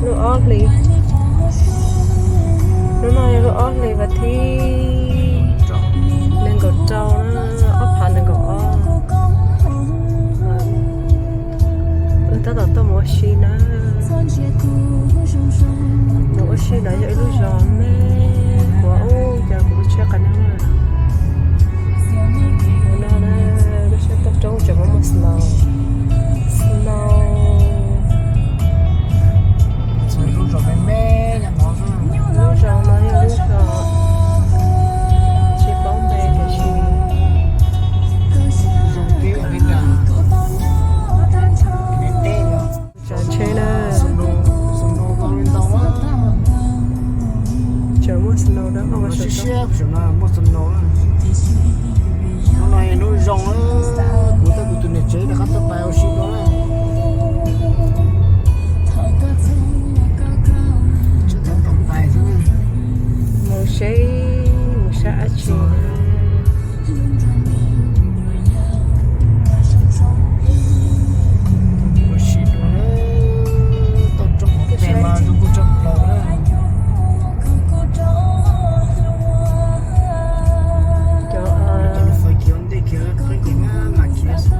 Lub ob hlis, lub no yog lub ob hlis vas thib nees nkaum rau na, ob phav nees nkaum ob. Wb tab tom tuaj mus ua si na. Mus ua si no yog ib lub zos me, kuv ua cas kuv lub tsheb qab no na. Ua no na, lub sab toj roob tseem muaj snow, snow. Lub zos me me, lub zos no yog lub zos tsis paub npe tiam sis zoo kev li cas. Tsav tsheb na, tseem muaj snow dawb paug siab. Hnub no yog hnub zoo, kuv thiab kuv tus niam tsev rov qab tuaj pais ua si no na. Mus seb mus sab dab tsi. Ua si dua, toj roob hauv pes mas zoo nkauj tshaj plaws na. Cov lus fais kiag ua ntej kiag qeeb kiag mas khiav xwb.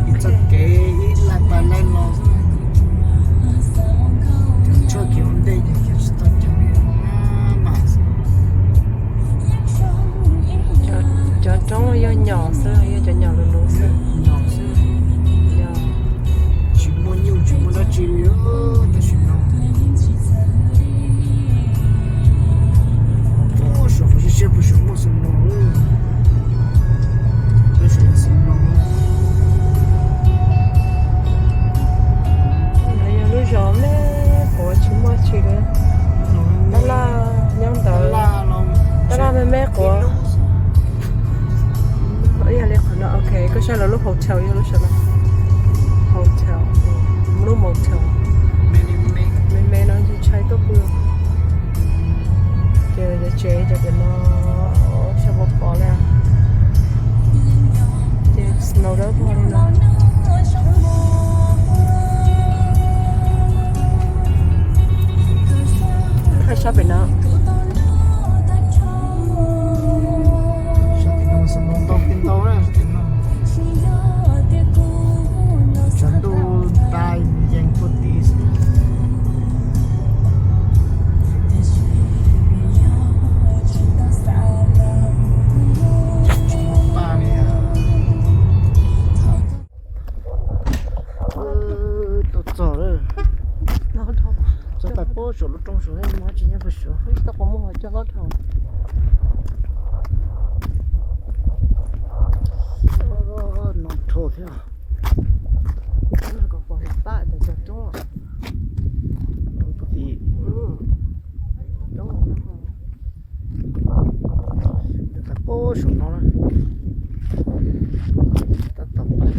Ib txoj kev ib laj pas laij los xwb. Cov tshuaj kiag ua ntej ces khiav tsis tau ceev li mas xwb. Cov roob yog nyom xwb, yog cov nyom luv luv xwb. Nyom xwb. Tsis muaj nyuj tsis muaj dab tsi li tam sim no. Puag saum qhov siab siab puag saum muaj snow, puag saum muaj snow. No yog lub zos me quav tsis muaj tsis li. Tab laj nyob ntawd, tab laj me me quav. Ib yam li qhov no, ok, koj saib lawv lub hotel yog lub saum no. Hotel, lub motel. Me me no ntshai tuaj pw. Ces yog tsev cov pem no, xyov puas pom li. Ces snow dawb paug li no. Hais sab pem no. Sab tim no snow ntau kawg ntau na, sab tim no. Tshav ntuj ntais yees puag tid xwb. Tsis muaj paj li. Tuaj txog lawm. Txog pais puag saum lub roob saud, muaj dab tsi nyob puag saud. No rho thiab. Roob puag tid. Tab tom pab saum no na. Tab tom pab.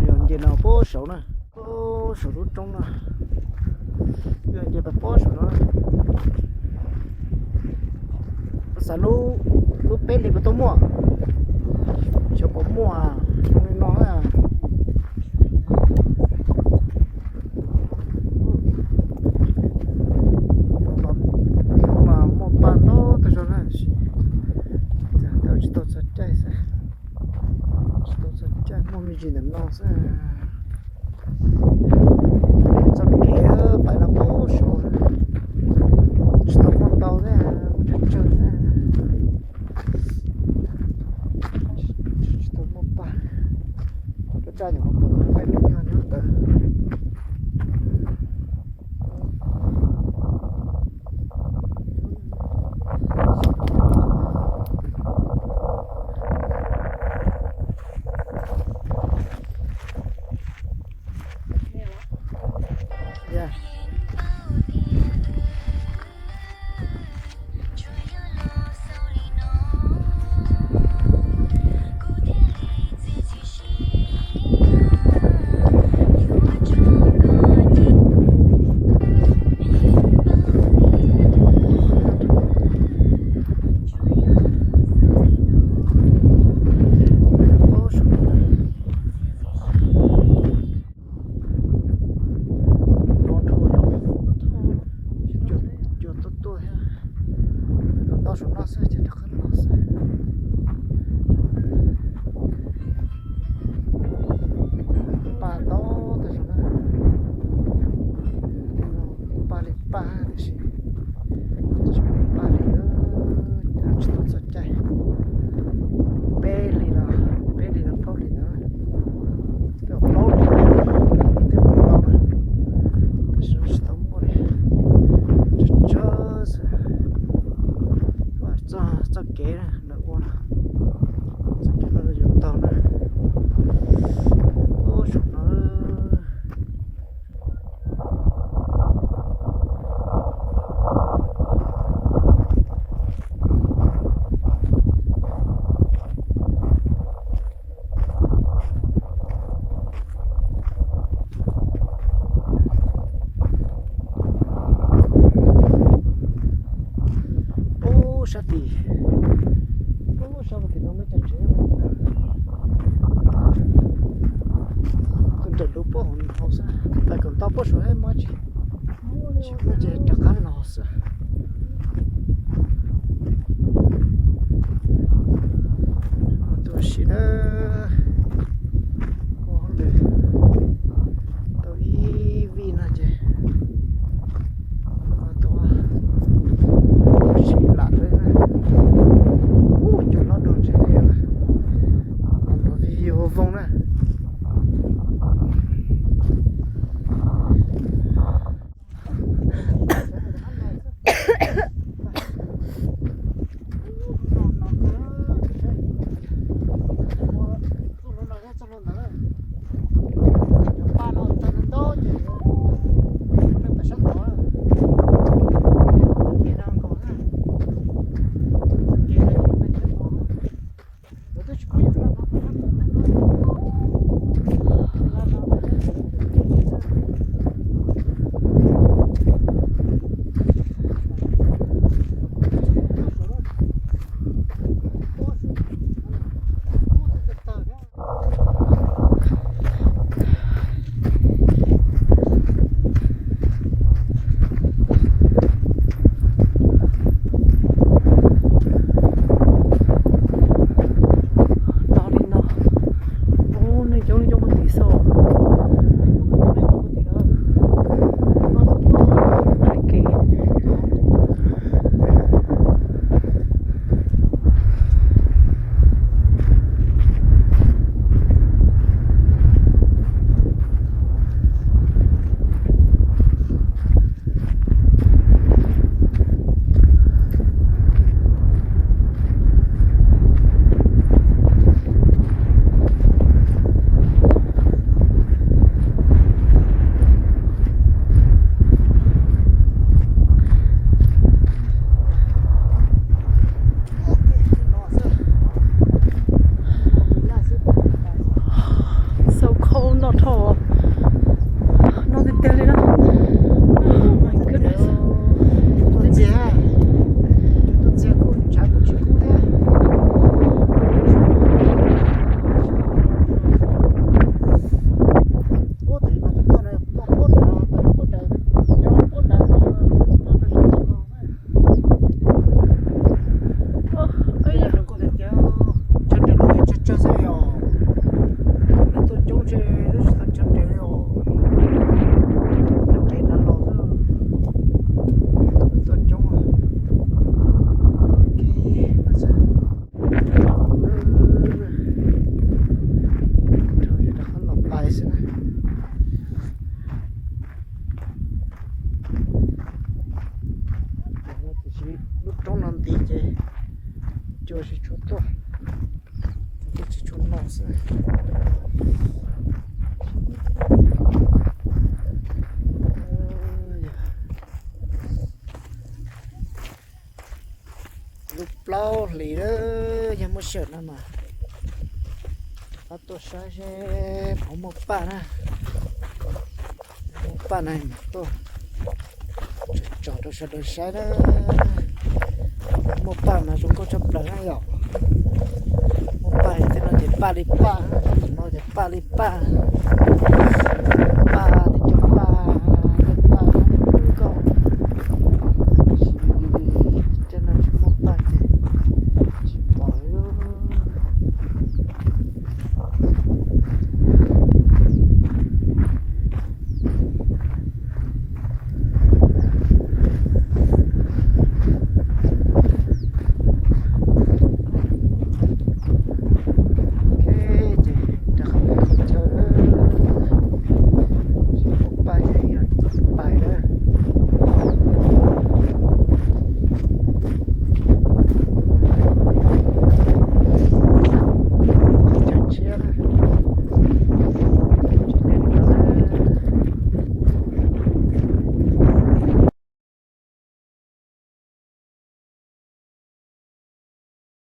Yog nce no puag saud na, puag saum lub roob no. Yog nce pais puag saum no. Xav lub, lub peb hlis puas tau muaj, xyov puas muaj zoo li no na. Mas muaj paj ntau tag zog na, tab sis tsis tau txog caij xwb, tsis tau txog caij, muaj me ntsis ntawm no xwb. Txoj kev pais no puag saud, tsis tau muaj ntau thiab, muaj tsawg tsawg thiab. Tsis tau muaj paj, cov daj nyuam qhuav pom peb lub nyuag nyob ntawd. Peb hlis los, peb hlis los plaub hlis ntawd, twb plaub hlis twb mus tau na, tab sis tsis tau muaj li. Tsawg tsawg xwb. Txoj kev na lawv ua no, txoj kev no yuav tau na. Ub, saum no. Ub, sab tim, ub, sab tim no muaj cov tsev. Tus nram lub pob hauv no xwb, tas kom tau pob saum muaj tsis, tsis muaj ces rov qab los xwb. Tuaj sim na, ua hauj lwm tau ib vij no ces tuaj sim lam xwb na. Ub, cov hlob nrog ntshe los vij vij voog voog na. Los li no, ub, nej coob li coob puag tim xwb. So cold, noj dhau, noj tiag tiag li na. Oh my goodness. Chaw nres los tsawg tsawg xwb os. Neeg tuaj coob ntshe twb tsis tau chaw nres li os. Nres nrad los xwb. Neeg tuaj coob. Rov qab los pais xwb na. Tiam sis lub roob no nti ces cua tsis tshua tuaj, cua tsis tshua no xwb. Lub plaub hlis lawm, yog muaj sij hawm no mas pab tuaj saib seb puas muaj paj na. Muaj paj na mas tuaj tso rau sawv daws saib na. Muaj paj mas zoo nkauj tshaj plaws na yom. Muaj paj tej no ces paj li paj, no ces paj li paj, paj